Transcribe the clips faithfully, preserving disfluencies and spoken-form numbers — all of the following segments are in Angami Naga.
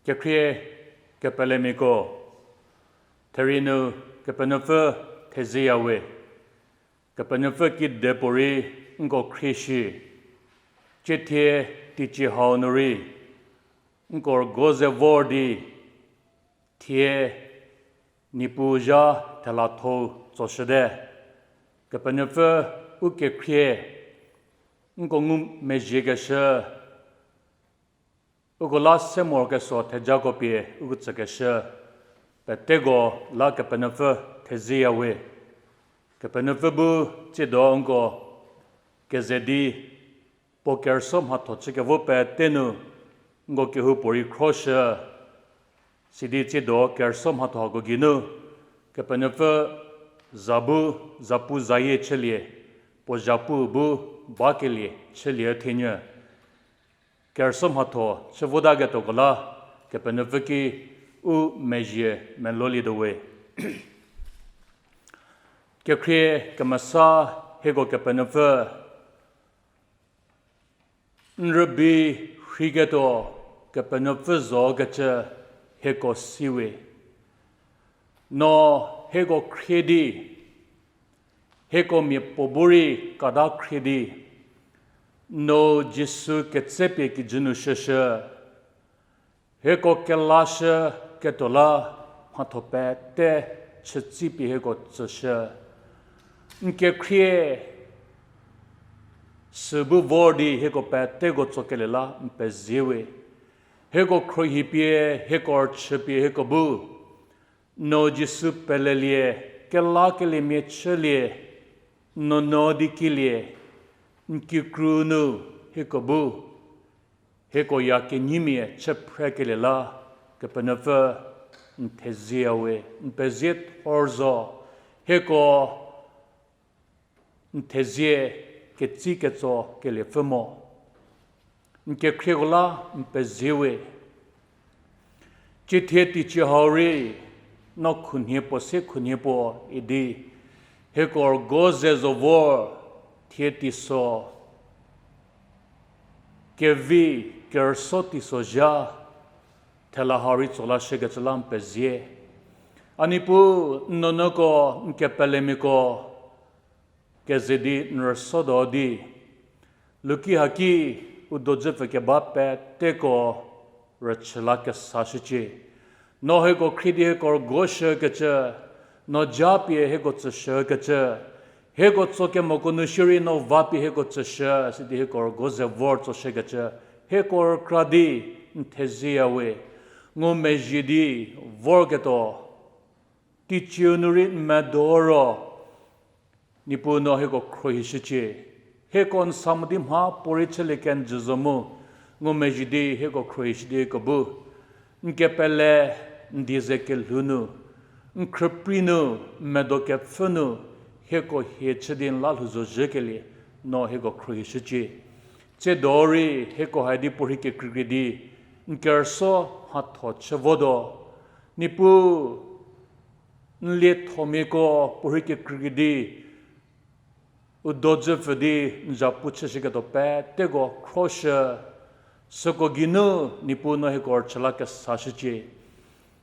Kekhrie kepelemiako, therie nu Kepenuopfü thezieyawe. Kepenuopfü kidepuorei nko khrie shi, tsiethie teicie hau nu rei nko rügo ze vor di thie Niepuu zha thelathou tsoshüte. Kepenuopfü u kekhrie nko ngumezhiekeshü, uko la se morokesuo thejako pie uko tsükeshü peteko la Kepenuopfü thezieyawe. Kepenuopfü bu tsiedo nko keze di puo kerüsuo mhatho chükevo pete nu nko kehoupuorei khroshü, sidi tsiedo kerüsuo mhatho hako geinu Kepenuopfü za bu, zapuzayie chülie, puo zhapu bu bakelie chülie thenyü kerüsuo mhatho chü votaketuoko la Kepenuopfü ki u mezhie melolietuowe. Kekhrie kemesa hieko Kepenuopfü, n rübei rheiketuo Kepenuopfü zokecü hieko siwe. No hieko khrie di, hieko miapuo bu rei kata khrie di, no Jisu ketsepie kijü nu shüshü, hieko kelashüketuo la mhatho pete chütsipie hieko tsüshü. N kekhrie sü bu vor di hieko peteko tsokelie la n pezie we. Hieko khruohipie, hieko rüchüpie hieko bu no Jisu pelelie, kelakeliemia chülie, n nuonuo di kilie, n kikru nu hieko bu hieko ya kenyimia chü phrekelie la Kepenuopfü n thezieyawe, n pezie thor zo, hieko n thezie ketsi ketso keliepfü mo. N kekhrieko la n pezie we. Tsiethie teicie hau rei no khunhie puo se khunhie puo idi hieko rügo ze zo vor, thie teiso, kevi kerüsuo teiso zha thela hau rei tso lashükecü la n pezie. A Niepuu, n nuonuoko, n kepelemiako keze di n rüsuotuo di, luki haki u dojüpfü keba peteko rüchü la kesashücie. No hieko khrie di hieko rügo shükecü, no japie hieko tsüshükecü, hieko tsokemoko nu shierei no vapie hieko tsüshü sidi hieko rügo ze vor tsoshükecü, hieko rükra di n thezieyawe. Ngumezhie di vorketuo teicieu nu rei n medo ro, Niepuu no hieko khruohishücie. Hieko n sa mo di mhapuorei chülie kenjü zo mu, ngumezhie di hieko khruohishü di hieko bu n kepele, n die ze kelhou nu, n khrüprei nu, n medo kepfhü nu, hieko hie chü di n la lhou zozhükelie no hieko khruohishücie. Tsiedo rei hieko hai di puorhi kekreikrei di n kerüsuo mhatho chü votuo. Niepuu, n liethomiako puorhi kekreikrei di u dojüpfü di n zapu chüshüketuo peteko khroshü, süko geinu Niepuu no hieko rüchü la kesashücie.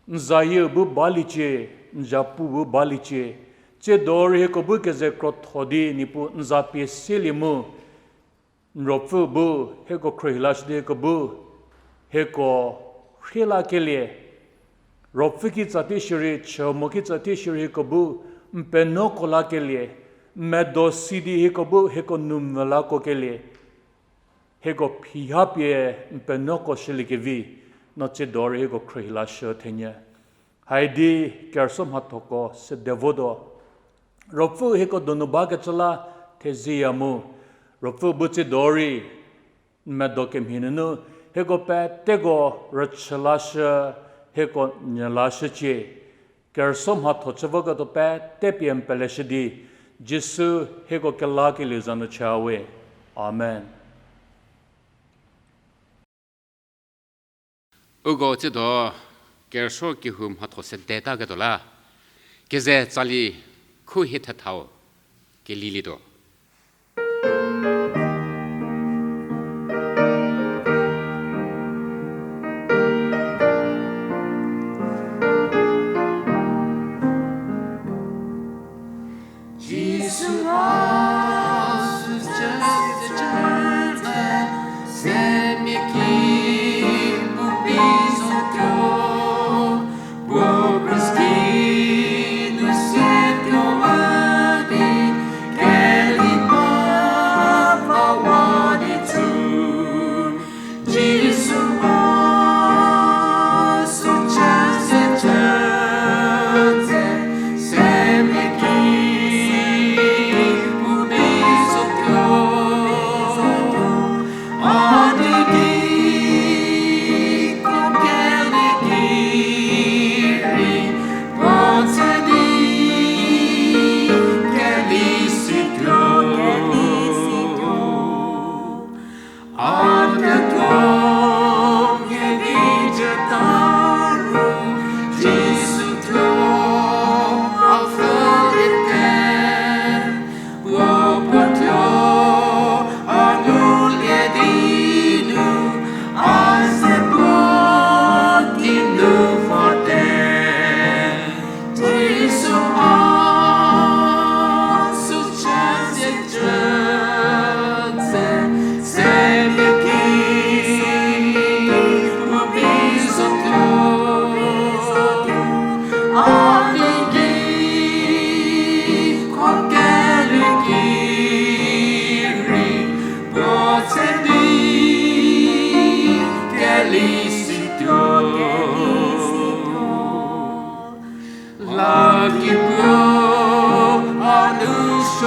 N zayieu bu baliecie, n zapu bu baliecie. Tsiedo rei hieko bu keze krotho di Niepuu n za pie selie mu, n Ruopfü bu hieko khruohi lashü di hieko bu hieko rhie lakelie, Ruopfü kitsa tei shierei, chü mo kitsa tei shierei hieko bu n penuoko lakelie, n medo si di hieko bu hieko nou mvü lakokelie, hieko phiha pie n penuoko shüliekevi, no tsiedo rei hieko khruohi lashü thenyü. Haidi kerüsuo mhathoko sede votuo. Ruopfü hieko donu bakecü la thezieya mu, Ruopfü bu tsiedo rei n medo kemhie nunu hieko peteko rüchü lashü, hieko nyü lashücie. Kerüsuo mhatho chü voketuo pete pie n peleshü di, Jisu hieko kelakelieu za nu chüwe. Amen. Uko tsiedo kerüsuo kehou mhatho sedetaketuo la, keze tsali khu hie thethau kelilietuo.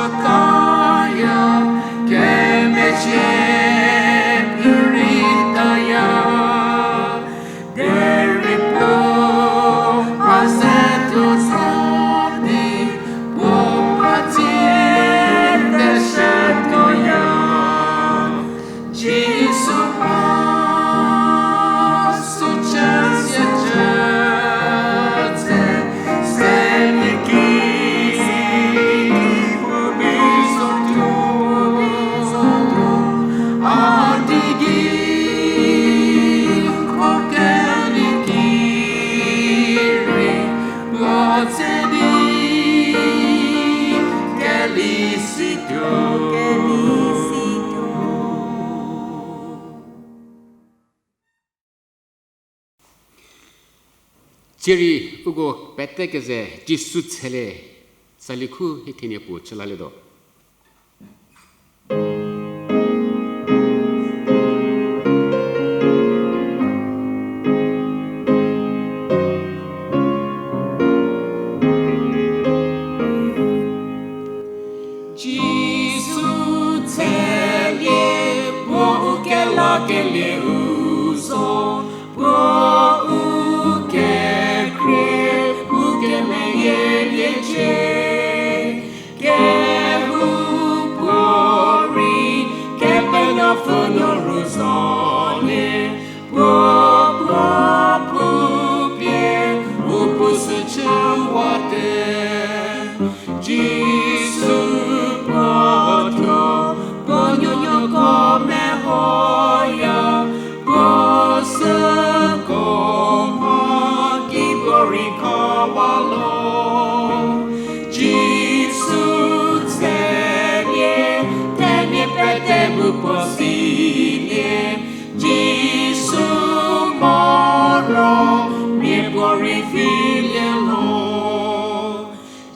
Kaya, kemezhie purei taya, derei puo a ze tuo za di, puo a dzie teshü tuoya. Jisu a sü chü siecü tse, se nie ki puo bi zotuo, a di gei puo keli ki rei, puo tse di keli situo, keli situo. Tsierei uko pete keze Jisu tshelie, tsali khu hie thenie puo chülalietuo. Jisu tshelie, puo u kelakelie u zo, puo u kekhrie, u kemeyieliecie. Kehoupuorei, Kepenuopfü nuo ru zolie, puo, puo, puo pie, u puo sü chüwate. Jisu puo thuo, puo nuonuoko mehoya, puo süko mha kipuorei khawa lo. Jisu tshelie, themia pete bu puo silie. Jisu moro, miapuorei vilie lo.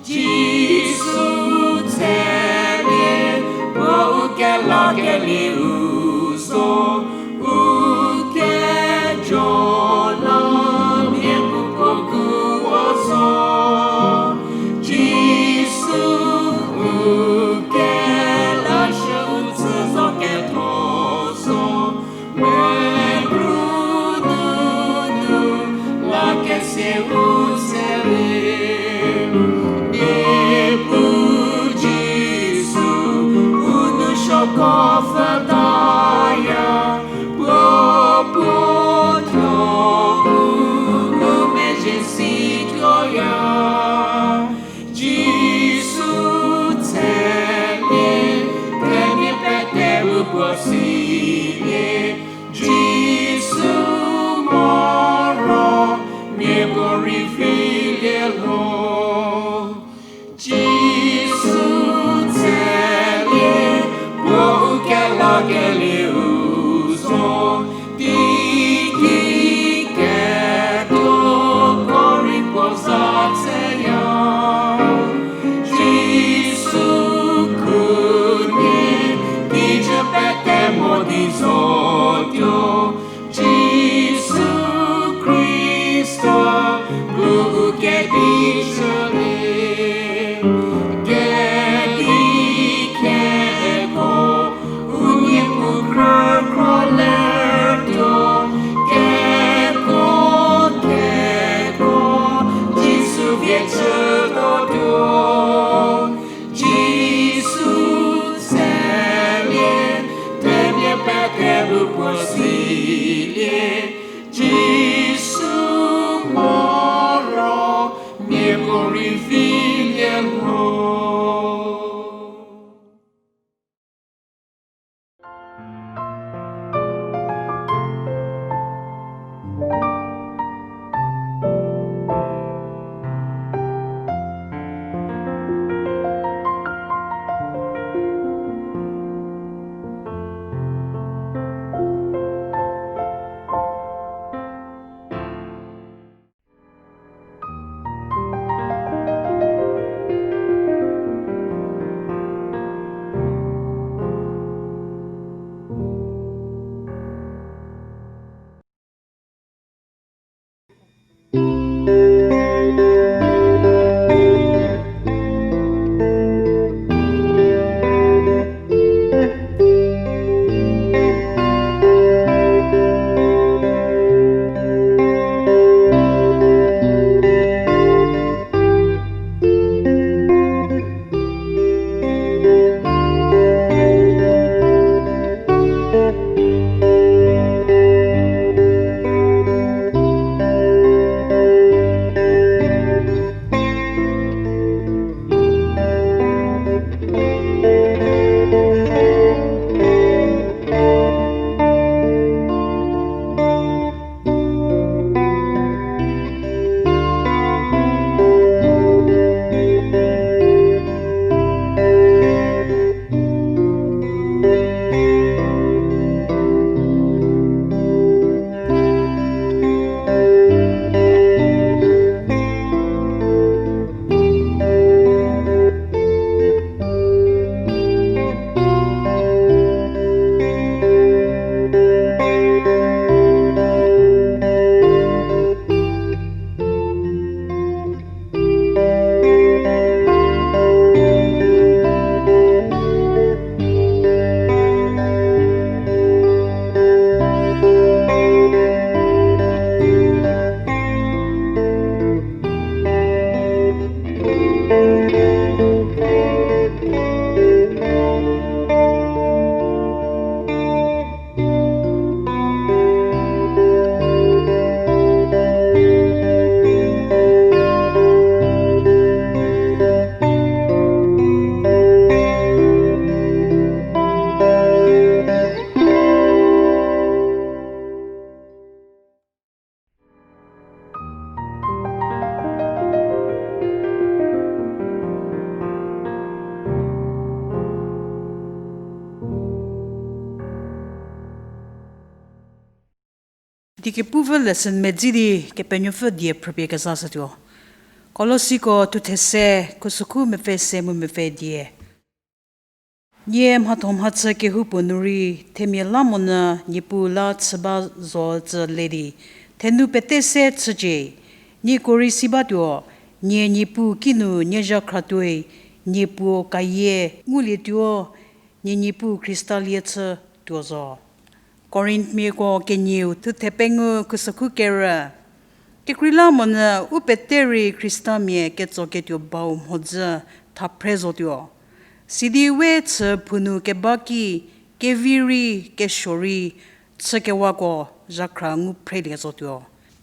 Jisu tshelie, puo u kelakelie u zo, u kejo la mia puo kuo zo. Jisu u kelashü u tsü zo ketho zo, mekru nunu la kesie u tshelie. Niepuu Jisu, u nou suoko pfhütaya, puo, puo thuo u, u mezhie situoya. Jisu tshelie, themia pete bu puo silie. Jisu moro, miapuorei Kepuvü lesson medzi di Kepenuopfü die phrüpie kezashütuo. Kolosiko thuthe se, khusükhu mepfü se mu mepfü dia. Nie mhatho mhachü kehoupuo nu rei, themia la monyü Niepuu la chü ba zo tsü le di, thenu pete se chücie. Nieko rei si batuo, nie Niepuu kinu nie zhakhra tuoi, Niepuo kayie ngulietuo, nie Niepuu Khrista lie chütuo zo. Korinthmiako kenieu thuthe pengou khusükhu kerü. Kekreilamonyü u pete rei Khristamia ketsoketuo bau mhodzü thaphre zotuo. Sidi we chü phou nu keba ki, kevi rei, kesuo rei, chükewako zhakhra ngu phrelie zotuo.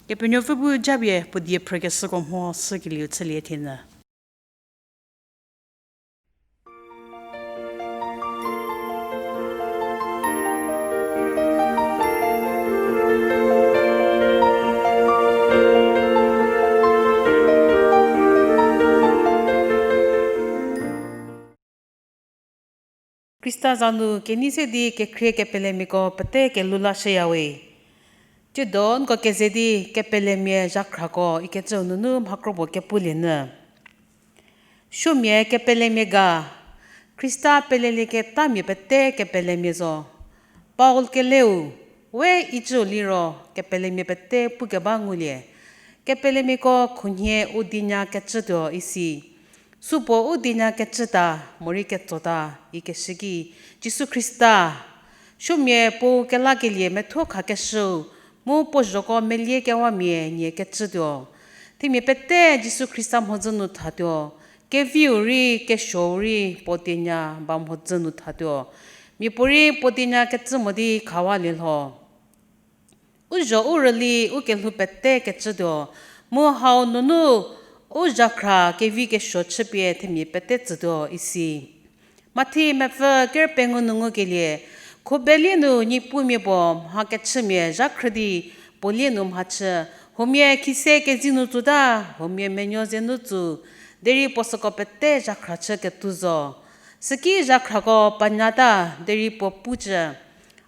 Kepenuopfü bu japie puo die phrükeshüko mho sükelieu chülie thienyü. Khrista za nu kenei se di kekhrie kepelemiako pete kelhou lashüyawe. Tsiedo nko keze di kepelemia zhakhrako ikecüu nunu mha kropuo kepulie nyü. Suomia kepelemia ga, Khrista pelelieketamia pete kepelemia zo. Paul keleu, we icüu liro kepelemia pete pukeba ngulie. Kepelemiako khunhie u dinya kecütuo isi. Supuo u dinya kecüta, morei ketsota, ikeshü ki, Jisu Khrista. Suomia puou kelakelie methuo khakeshüu, mu puo zhoko meliekewamia nie kecütuo. Themia pete Jisu Khrista mhodzü nu thatuo. Keviu rei, kesuou rei, puo dinya ba mhodzü nu thatuo. Miapuorei puo dinya kecü mo di khawalie lho. U zho u rüli u kelhou pete kecütuo, mu hau nunu u zhakhra kevi kesuo chüpie themia pete tsütuo isi. Mathi mepfü ker pengou nu ngukelie, khubelie nu Niepumia puo mha kechümia zha khrü di puo lie nu mhachü, huomia khise kezei nu tsuta, huomia menuo ze nu tsu, derei puo süko pete zhakhra chüketuo zo. Süki zhakhrako panyata, derei puo pucü,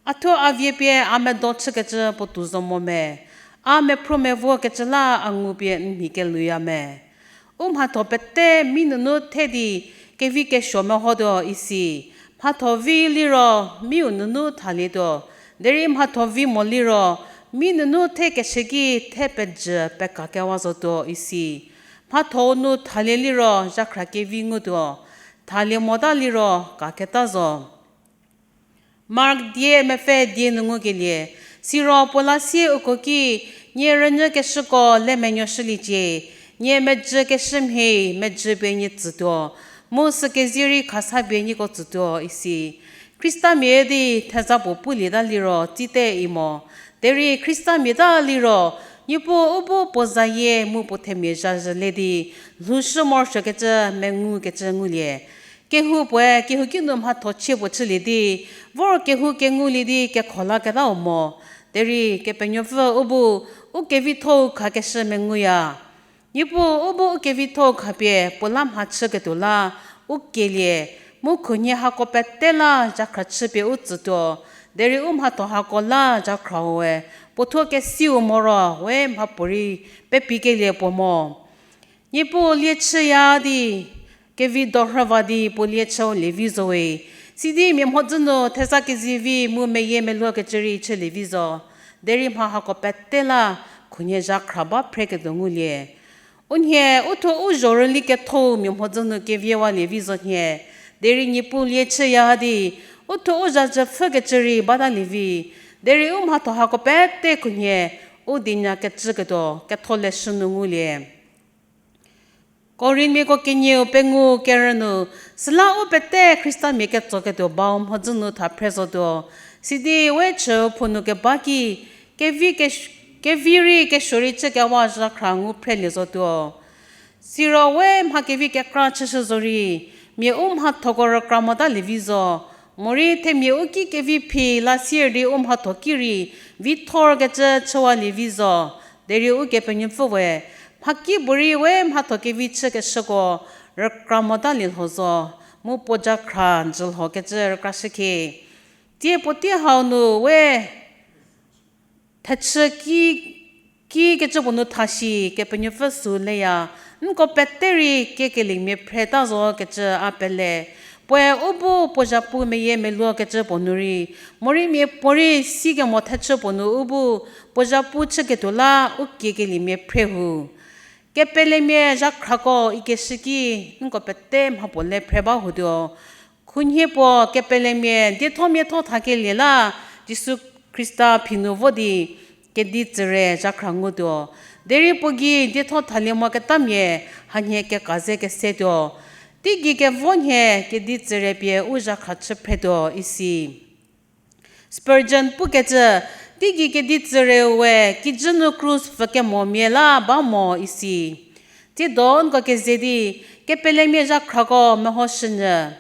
a thuo a vie pie a medo chükecü puo tuo zo mo me, a mephruo mevokecü la a ngupie n mhi kelouya me. U mhatho pete mi nunu the di kevi kesuo mehotuo isi. Mhatho vi liro miu nunu thalietuo, derei mhatho vi mo liro mi nunu the keshü ki the pejü pekakewa zotuo isi. Mhathou nu thalie liro zhakhra kevi ngutuo, thalie mota liro kaketa zo. Mark die mepfü die nu ngukelie, siro puo la sie uko ki, nie rünyükeshüko le menuoshüliecie, nie mejükeshü mhie mejü pie nie tsütuo, mu sükezie rei khasa pie nieko tsütuo isi. Khristamia di theza puo pulieta liro tsite i mo. Derei Khristamia ta liro, Niepuu u bu puo zayie mu puo themia zhazhülie di, lhoushü morosuokecü mengukecü ngulie. Kehoupuoe kehouki nu mhatho chie puo chülie di, vor kehou kengulie di kekho laketau mo. Derei Kepenuopfü u bu u kevithou khakeshü menguya. Niepuu u bu u kevithou khapie puo la mhachüketuo la u kielie, mu khunhie hako pete la zhakhra chüpie u tsütuo, derei u mhatho hako la zhakhra-ue, puo thuo kesiu moro we mhapuorei pepikelie puo mo. Niepuu lie chüya di, kevi dorhüva di puo lie chüu lievi zowe. Sidi mia mhodzü nu theza kezivi mu meyie meluokecü rei chülievi zo. Derei mha hako pete la khunhie zhakhra ba phreketuo ngulie. U nhie, u thuo u zho rüli kethou mia mhodzü nu keviewa lievi zo nhie. Derei Niepuu lie chüya di, u thuo u zhazhü pfhükecü rei bata lievi. Derei u mhatho hako pete khunhie, u dinya kecüketuo, ketholeshü nu ngulie. Korinmiako kenieu pengou kerü nu, süla u pete Khristamia ketsoketuo bau mhodzü nu thaphre zotuo. Sidi we chüu phou nu keba ki, kevi kesh-, kevi rei kesuo rei chükewa zhakhra ngu phrelie zotuo. Siro we mha kevi kekra chüshü zorei, mia u mhathoko rükra mota lievi zo. Morei themia u ki kevi phi la sier di u mhatho ki rei, vithorkecü chüwa lievi zo. Derei Ukepenuopfü we, mhakipuorei we mhatho kevi chükeshüko rükra mota lielho zo, mu puo zhakhra jülhokecü rükrashükhie. Tie puotei hau nu we thechü ki, kikecü puo nu tha shi, Kepenuopfü sü leya. Nko pete rei kiekeliemia phreta zo kecü a pele. Puoe u bu puo zhapu meyiemeluo kecü puo nu rei, morei miapuorei sikemo thechü puo nu u bu puo zhapu chüketuo la u kiekeliemia phre hu. Kepelemia zhakhrako ikeshü ki, nko pete mhapuo le phre ba hutuo. Khunhie puo kepelemia dietho miatho thakelie la Jisu Khrista phi nu vo di kedi tsüre zhakhra ngutuo. Derei puo gei dietho thalie moketamia hanhie keka ze kesetuo. Teigei kevo nhie kedi tsüre pie u zhakhra chü phretuo isi. Spurgeon pukecü, teigei kedi tsüreu we kijü nu krus pfükemomia la ba mo isi. Tsiedo nko keze di, kepelemia zhakhrako mehoshünyü.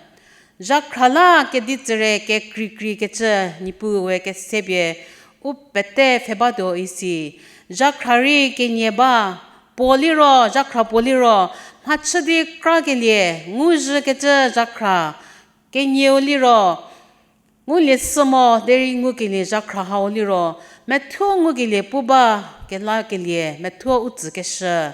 Zhakhra la kedi tsüre kekreikrei kecü Niepuu we kesepie u pete pfhe batuo isi. Zhakhra rei kenie ba, puo liro, zhakhra puo liro, mhachü di krakelie, nguzhükecü zhakhra, kenieu liro, ngulie sü mo derei ngukelie zhakhra hau liro, methuo ngukelie pu ba kelakelie, methuo u tsükeshü.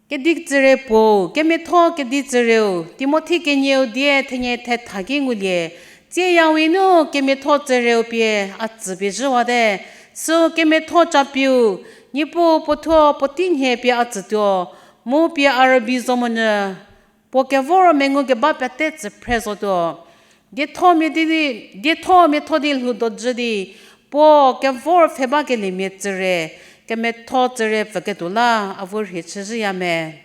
Kedi tsüre puou, kemiatho kedi tsüreu, Timothi kenieu die thenie thetha ki ngulie, tsieyawi nu kemiatho tsüreu pie a tsü pie zhüwate, sü kemiatho capiu, Niepuu puothuo puotei nhie pie a tsütuo, mu pie a rübei zo monyü, puo kevor mengu keba pete tsü phre zotuo. Dietho mia di, dietho miatho di lhou dojü di, puo kevor pfhe bakeliemia tsüre, kemiatho tsüre pfüketuo la avu rhie chüzhüya me.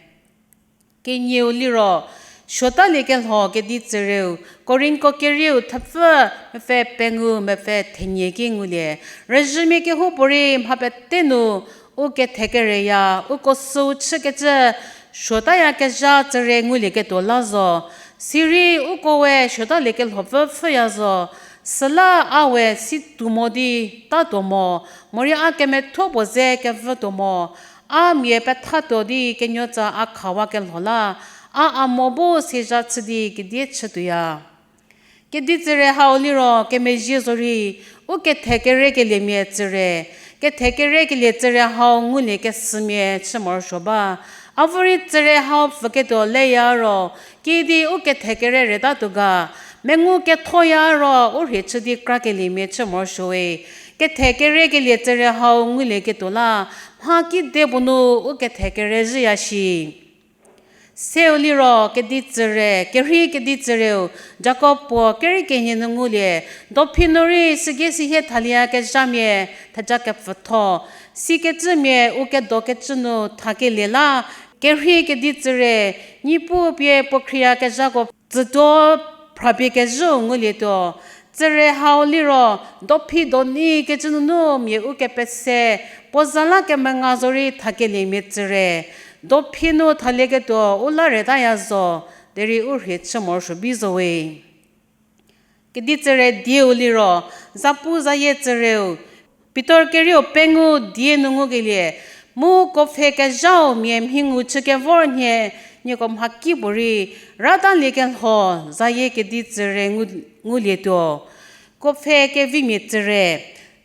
Kenieu liro, suotaliekelho kedi tsüreu, Korinko kerieu thepfü mepfü pengou mepfü thenie ki ngulie, rüzhümia kehoupuorei mha pete nu u kethekereya, uko süu chükecü, suotayakezha tsüre ngulieketuo la zo, sirei uko we suotaliekelhopfü pfhüya zo, süla a we si tuo mo di tatuo mo, morei a kemethuo puo ze kevütuo mo, a mia pethatuo di kenuotsa a khawakelho la, a a mo bu siezha chü di kedie chütuoya. Kedi tsüre hau liro kemezhie zorei, u kethekerekeliemia tsüre, kethekerekelie tsüre hau ngulie kesümia chü morosuo ba. Avu rei tsüre hau pfüketuo leya ro, kidi u kethekere retatuo ga, mengu kethoya ro u rhie chü di krakeliemia chü morosuowe. Kethekerekelie tsüre hau ngulieketuo la, mha kide puo nu u kethekere zhüya shi. Seu liro kedi tsüre, kerhei kedi tsüreu, Jakob puo kerei kenie nu ngulie, dophi nu rei sügei sihie thalieyakezhamia theja kepfütho, sikecümia u kedokecü nu thakelie la, kerhei kedi tsüre, Niepuu pie puo khrieyakezhako tsütuo phrapie kezhüu ngulietuo. Tsüre hau liro, dophi doni kecü nunu mia u kepese, puo za la kemenga zorei thakeliemia tsüre, dophi nu thalieketuo u la retaya zo, derei u rhie chü morosuo bi zowe. Kedi tsüre dieu liro, zapu zayie tsüreu, Pitor kerieu pengou die nu ngukelie, mu kopfhe kezhau mia mhi ngu chü kevor nhie, nieko mhakipuorei, rataliekelho zayie kedi tsüre ngu, ngulietuo. Kopfhe kevimia tsüre.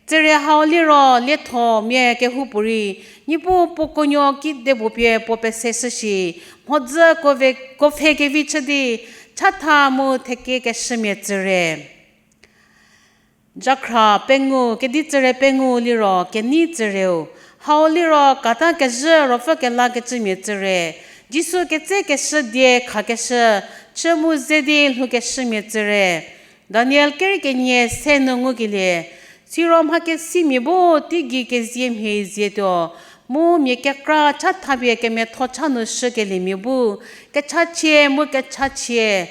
Tsüre hau liro lietho mia kehoupuorei, Niepuu puo kuonuo kide puo pie puo pese shü shi, mhodzü kove, kopfhe kevi chü di, chatha mu thekekeshümia tsüre. Jakhra pengou, kedi tsüre pengou liro kenei tsüreu, hau liro kata kezhü ruopfü kelakecümia tsüre, Jisu ketsekeshü die khakeshü, chü mu ze di lhoukeshümia tsüre. Daniel kerei kenie se nu ngukelie, siro mhakesimia bu teigei kezie mhie zietuo, mu mia kekra chathapie kemiatho cha nu shükeliemia bu, kechachie mu kechachie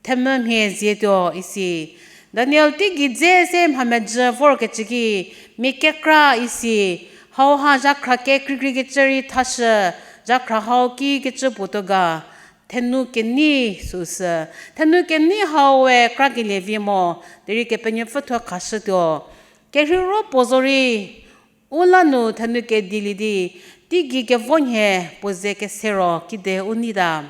themvü mhie zietuo isi. Daniel teigei dze se mhamejü vorkecü ki, mia kekra isi, hauha zhakhra kekreikrei kecü rei thashü, zhakhra hau kikecü puotuo ga, thenu kenei süsü. Thenu kenei hau we krakelie vi mo, derei Kepenuopfü thuo khashütuo. Kerheiro puo zorei, u la nu thenu kedilie di, teigei kevo nhie puo ze kese ro kide u neita.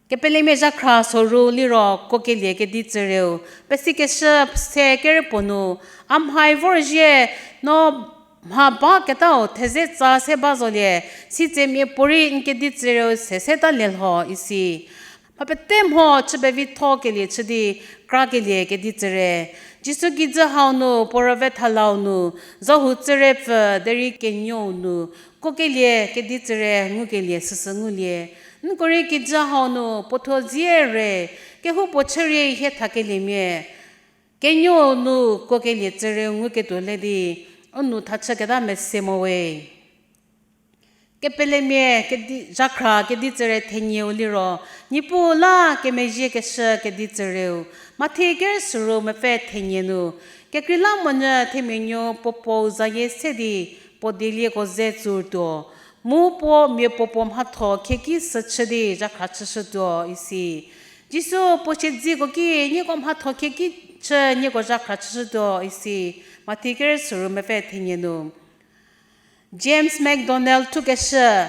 Kepelemia zhakhra soru liro kuokelie kedi tsüreu, pesikeshü se kerepuo nu, a mhai vorzhie, no mha baketau theze tsa se ba zolie, sitse miapuorei n kedi tsüreu se seta lielho isi. Mha pete mho chü pevitho kelie chü di krakelie kedi tsüre. Jisu kijü hau nu puo rüve thalau nu, zohu tsüre pfü derei kenuou nu, kuokelie kedi tsüre ngukelie süsü ngulie. Nko rei kijü hau nu puo thuo zie re, kehoupuo chürie hie thakeliemia, kenuou nu kuokelie tsüre nguketuo le di, u nou thachüketa mese mo we. Kepelemia kedi, zhakhra kedi tsüre thenieu liro, Niepuu la kemezhiekeshü kedi tsüreu, Mathi ker süru mepfü thenie nu, kekreilamonyü themia nuo puo puou zayie se di, puo dielieko ze tsurtuo, mu puo mia puo puo mhatho khieki sü chü di zhakhra chüshütuo isi. Jisu puo siedziko ki nieko mhatho khieki chü nieko zhakhra chüshütuo isi. Mathi ker süru mepfü thenie nu. James MacDonald thukeshü,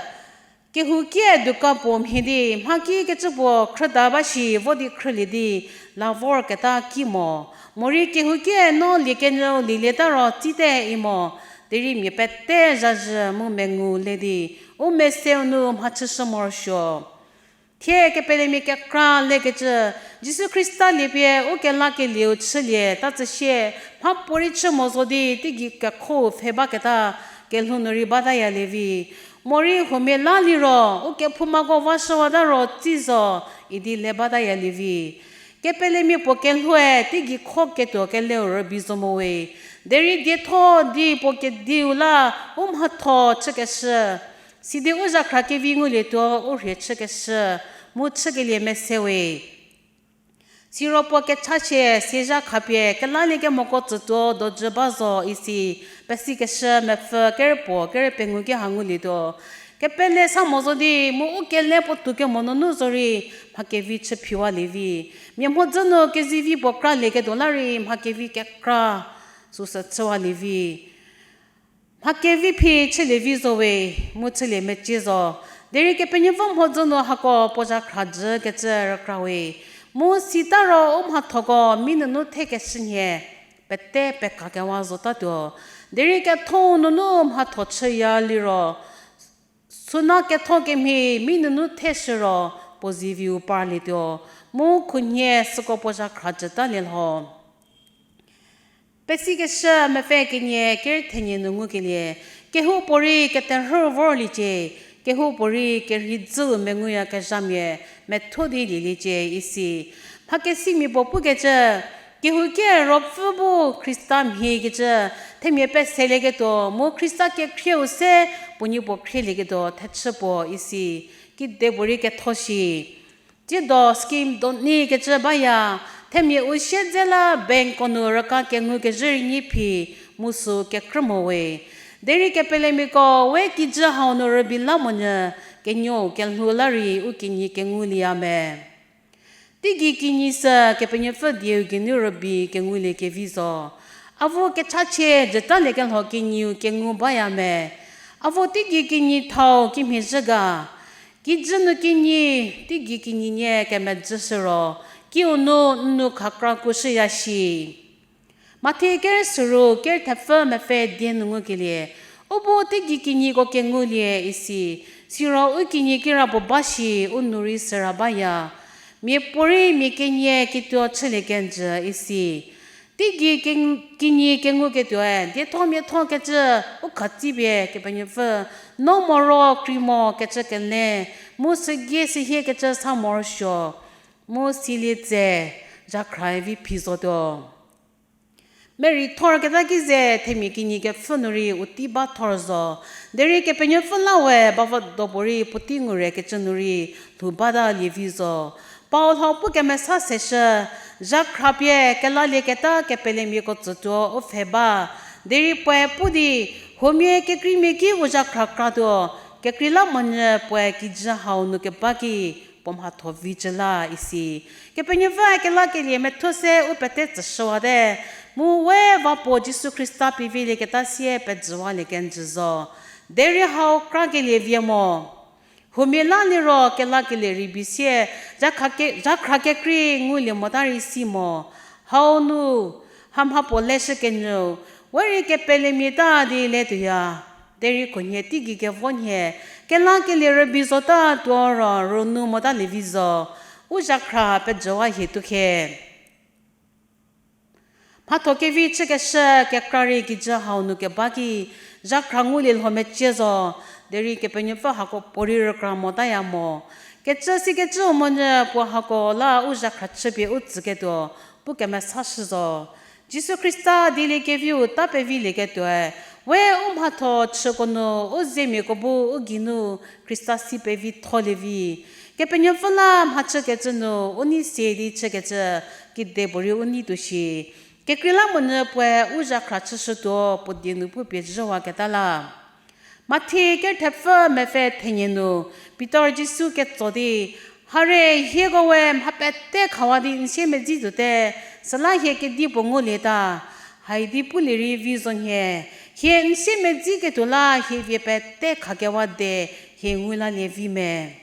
kehoukie dukan puo mhie di mhaki kecü puo khrüta ba shi vo di khrülie di la vorketa ki mo. Morei kehoukie no liekenyüu lielieta ro tsite i mo, derei mia pete zhazhü mu mengu le di, u meseu nu mhachüshü morosuo. Thie kepelemia kekra lekecü, Jisu Khrista liepie u kelakelieu chülie ta tsüsie, mhapuorei chü mo zo di teigei kekhou pfhe baketa kelhou nu rei batayalievi. Morei huomia la liro, u kephoumako vashüwata ro tsi zo, idi le batayalievi. Kepelemia puo kelhoue teigei kho ketuo keleu rübei zo mo we. Derei dietho di puo kediu la u mhatho chükeshü, sidi u zhakhra kevi ngulietuo u rhie chükeshü, mu chükelie mese we. Siro puo kechachie siezha khapie kelaliekemoko tsütuo dojü ba zo isi, pesikeshü mepfü kerepuo kere pengou ki ha ngulietuo. Kepele sa mo zo di mu u kele puo tou kemo nunu zorei mha kevi chü phiwalievi. Mia mhodzü nu kezivi puo kralieketuo la rei mha kevi kekra süsü chüwalievi. Mha kevi phi chülievi zo we, mu chülie mecie zo. Derei Kepenuopfü mhodzü nu hako puo zhakhra jükecü rükra we. Mu sita ro u mhathoko mi nunu thekeshü nhie pete pekakewa zotatuo. Derei ketho nunu mhatho chüya liro, suna ketho kemhie mi nunu theshü ro puo ziviu parlietuo, mu khunhie süko puo zhakhra jütalie lho. Pesikeshü mepfü kenie ker thenie nu ngukelie, kehoupuorei keterhü vorliecie, kehoupuorei kerhei dzüu menguyakezhamia methuo di lieliecie isi. Mhakesimia puo pukecü, kehoukie ruopfü bu Khrista mhiekecü themia peselieketuo mu Khrista kekhrieu se puo niepuo khrielieketuo thechü puo isi. Kidepuorei ketho shi. Tsiedo scheme doni kecü baya, themia u siedze la bankko nu rüka kengukezhü rei nyi phi mu sü kekrü mo we. Derei kepelemiako we kijü hau nu rübei la monyü, kenuou kelhou la rei u kinyi kengulieya me. Teigei kinyi sü Kepenuopfü dieu geinu rübei kenguliekevi zo. Avu kechachie jütaliekelho kinyiu kengu baya me. Avu teigei kinyi thau kimhie zhü ga. Kijü nu kinyi, teigei kinyi nie kemejüshü ro, kiu nu n nu khakra kushüya shi. Mathi ker süru ker thepfü mepfü die nu ngukelie, u bu teigei kinyiko kengulie isi, siro u kinyi kirapuo ba shi u nu rei süra baya. Miapuorei mia kenie kituo chülie kenjü isi. Teigei ken-, kinyi kenguketuoe dietho miatho kecü u khatsipie Kepenuopfü, no moro krei mo kecü kele, mu sügie sihie kecü sa morosuo, mu silie tse, zhakhrae vi phi zotuo. Merei thorketa ki ze themia kinyi kepfhü nu rei u tei ba thor zo. Derei Kepenuopfü la we bavüdo puorei puotei ngure kecü nu rei lhou bata lievi zo. Paul hau pu kemesa seshü, zhakhra pie kelalieketa kepelemiako tsütuo u pfhe ba. Derei puoe pu di, huomia kekreimia ki u zhakhra kratuo, kekreilamonyü puoe kijü hau nu keba ki puo mhatho vicü la isi. Kepenuopfü kelakelie methuo se u pete tsüshüwate, mu we va puo Jisu Khrista pie vielieketa sie pejüwalie kenjü zo. Derei hau krakelie vie mo. Huomia la liro kelakelie rei bi sie, zhakhra ke-, zhakhra kekrei ngulie mota rei si mo. Hau nu, hamha puo leshükenyü, we rei kepelemia ta di le tuoya. Derei khunhie teigei kevo nhie, kelakelie rübei zota tuo ro rünu motalie vi zo, u zhakhra pejüwa hie tu khe. Mhatho kevi chükeshü kekra rei kijü hau nu keba ki, zhakhra ngulie lho mecie zo, derei Kepenuopfü hako puo rei rükra motaya mo. Kecü sikecüu monyü puo hako la u zhakhra chüpie u tsüketuo, pu kemesashü zo. Jisu Khrista dieliekeviu ta pevilieketuoe, we u mhatho chüko nu u zemiako bu u geinu Khrista si pevitholie vi. Kepenuopfü la mhachükecü nu u nei se di chükecü, kedipuorei u nei tuo shi. Kekreilamonyü puoe u zhakhra chüshütuo puo die nu pupie zhüwaketa la. Mathi kerüthepfü mepfü thenie nu, Pitor Jisu ketso di, hare hieko we mha pete khawa di n siemedzi tuote, süla hie kedipuo ngulieta. Haidi pulie rei vi zo nhie, hie n siemedziketuo la hie vie pete khakewa de, hie ngu lalie vi me.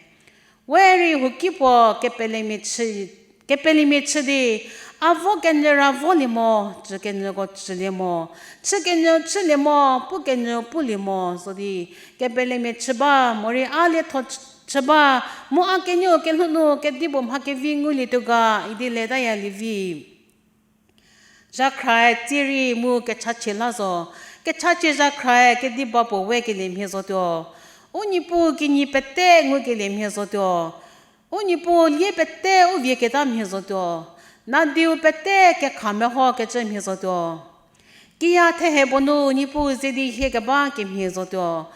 We rei huoki puo kepelemia chü, kepelemia chü di, a vo kenyü ra volie mo, cü kenyüko cülie mo, chü kenyü chülie mo, pu kenyü pulie mo zo di, kepelemia chü ba, morei a lietho ch-, chü ba, mu a kenyü kelhou nu kedipuo mha kevi ngulietuo ga idi letaya lievi. Zhakhrae tsie rei mu kechachie la zo. Kechachie zhakhrae kedi ba puo wekelie mhie zotuo. U Niepuu kinyi pete ngukelie mhie zotuo. U Niepuu lie pete u vieketa mhie zotuo. Nadiu pete kekha mehokecü mhie zotuo. Kiya thehe puo nu Niepuu ze di hie keba kemhie zotuo.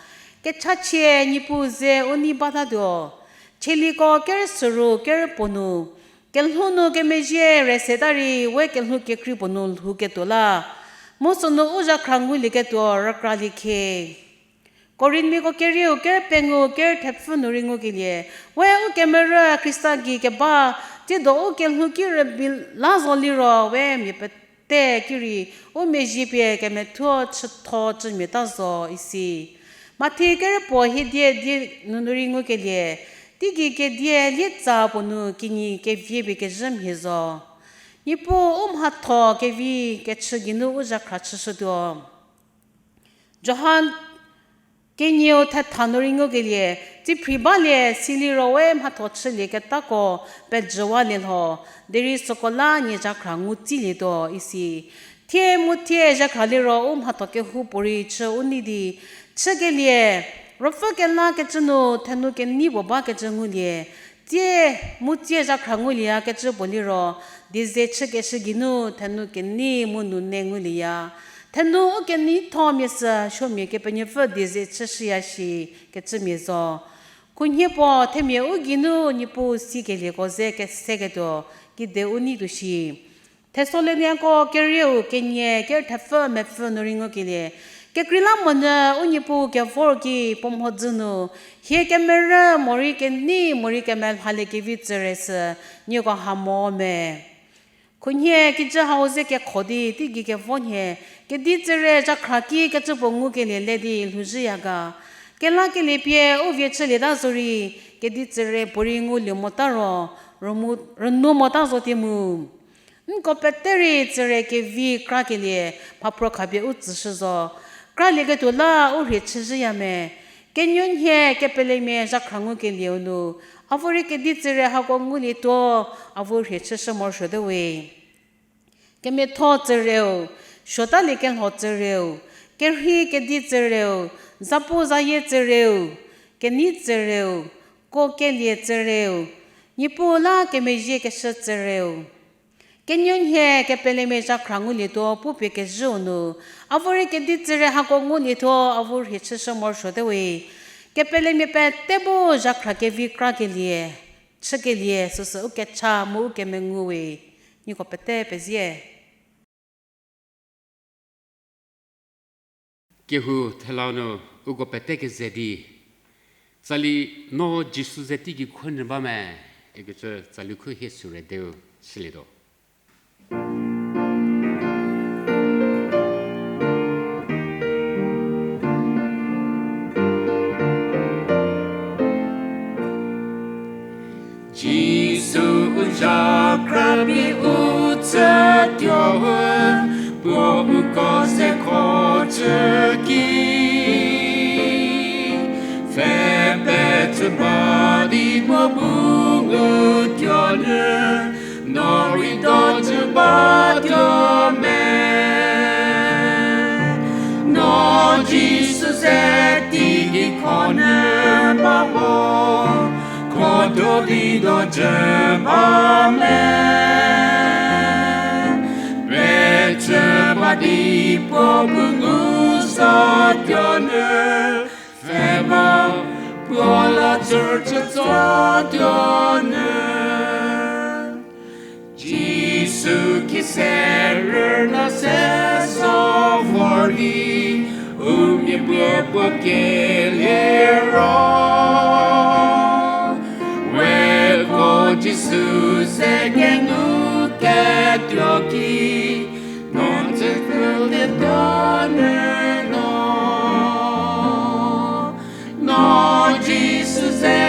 Kechachie Niepuu ze u nei batatuo. Tsaliko kerü süru kerü puo nu, kelhou nu kemezhie re seta rei we kelhou kekrei puo nu lhouketuo la, mu sünu u zhakhra ngulieketuo rükralie khe. Korinmiako kerieu kerü pengou kerü thepfü nu rei ngukelie, we u kemerü Khrista gei keba, tsiedo u kelhou ki rübei la zo liro we mia pete ki rei u mezhie pie kemethuo chütho chümiata zo isi. Mathi kerü puo hiedie die nunu rei ngukelie, teigei kedie lietsa puo nu kinyi kevie pie kezhü mhie zo. Niepuu u mhatho kevi kechü geinu u zhakhra chüshütuo. Johan kenieu thetha nu rei ngukelie, tsiephrei balie siliro we mhatho chülieketako pejüwalie lho, derei süko la nie zhakhra ngutsilietuo isi. Thie mu thie zhakhra liro u mhatho kehoupuorei chü u nei di chükelie, ruopfü kelakecü nu thenu kenei puo bakecü ngulie. Tsie mu tsie zhakhra ngulieyakecü puo liro, dieze chükeshü geinu thenu kenei mu nune ngulieya. Thenu u keneithomia sü suomia Kepenuopfü dieze chüshüya shi kecümia zo. Khunhie puo themia u geinu Niepuu sikelieko ze keseketuo kide u neituo shi. Thesalonikako kerieu kenie kerü thepfü mepfü nu rei ngukelie, kekreilamonyü u Niepuu kevor ki puo mhodzü nu, hie kemerü morei kenei morei kemelhaliekevi tsüre sü nieko ha mo me. Khunhie kijü hau ze kekho di teigei kevo nhie, kedi tsüre zhakhra ki kecü puo ngukelie le di lhouzhüya ga. Kelakelie pie u vie chülieta zorei, kedi tsüre puorei ngulie mota ro, rünu mota zo tie mu. Nko pete rei tsüre kevi krakelie mhaphro khapie u tsüshü zo. Kralieketuo la u rhie chüzhüya me. Kenuonhie kepelemia zhakhra ngukelieu nu, avu rei kedi tsüre hako ngulietuo, avu rhie chüshü morosuote we. Kemiatho tsüreu, suotalie kelho tsüreu, kerhei kedi tsüreu, zapu zayie tsüreu, kenei tsüreu, ko kelie tsüreu, Niepuu la kemezhiekeshü tsüreu. Kenuonhie kepelemia zhakhra ngulietuo pupie kezhüu nu, avu rei kedi tsüre hako ngulietuo avu rhie chüshü morosuote we. Kepelemia pete bu zhakhra kevi krakelie, chükelie süsü u kecha mu u kemengu we. Nieko pete pezie. Kehou thela nu uko pete keze di, tsali no Jisu ze teigei khunyü ba me, ikecü tsali khu hie sü re deu shülietuo. Krüpie u tsütuo-u, puo uko se kho chü ki. Pfhe pecü ba di puo bu ngutuo nyü, no rei dojü batuo me. No Jisu ze teigei khonyü ba mo, kho do di dojü ba me. Pecü ba di puo bu ngu zotuo nyü, pfhe ba puo la tsur chü zotuo nyü. Jisu ki se rüna se zo vor di, u mia puo puo kelie ro. Weko Jisu ze kenu ketuo ki, no tsüpfü lietuo nyü no. No Jisu ze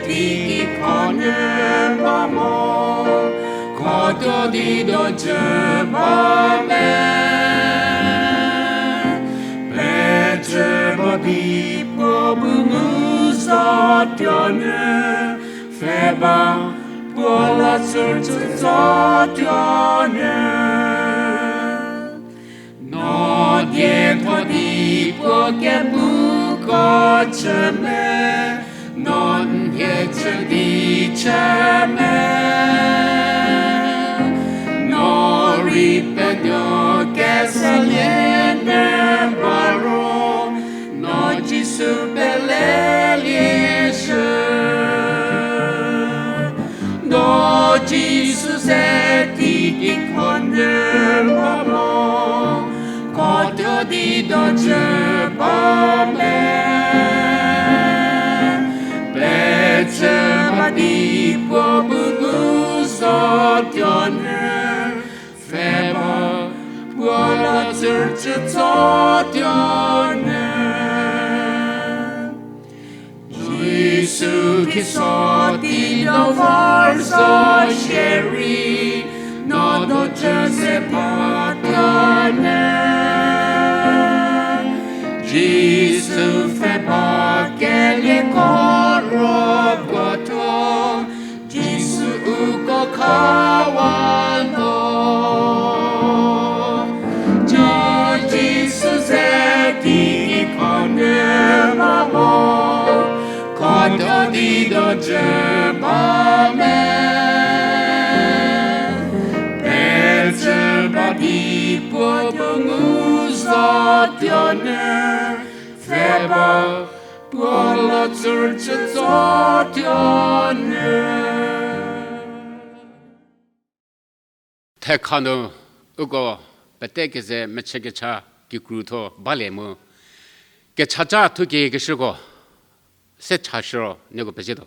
teigei khonyü ba mo, kho do di dojü ba me. Pecü ba di puo bu ngu zotuo nyü, pfhe ba puo la tsur chü zotuo nyü. No dietho di puo kepuko chü me, no nhie chü di chü me. No rei penuo kesalie nyü ba ro, no Jisu pelelie shü. No Jisu ze teigei khonyü ba mo, kho do di dojü ba me. Pecü ba di puo bu ngu zotuo nyü, pfhe ba puo la tsur chü zotuo nyü. Jisu Khrista tei do vor zo shierei, no dojü se batuo nyü. Jisu pfhe ba kelieko ro puo thuo, Jisu uko khawa no. Jo Jisu ze teigei khonyü ba mo, kho do di dojü ba me. Pecü ba di puo bu ngu zotuo nyü, pfhe ba puo la tsur chü zotuo nyü. Thekha nu uko pete keze mechü kecha kikru tho balie mu, kechaca thukie keshüko se chashüro nieko pezietuo.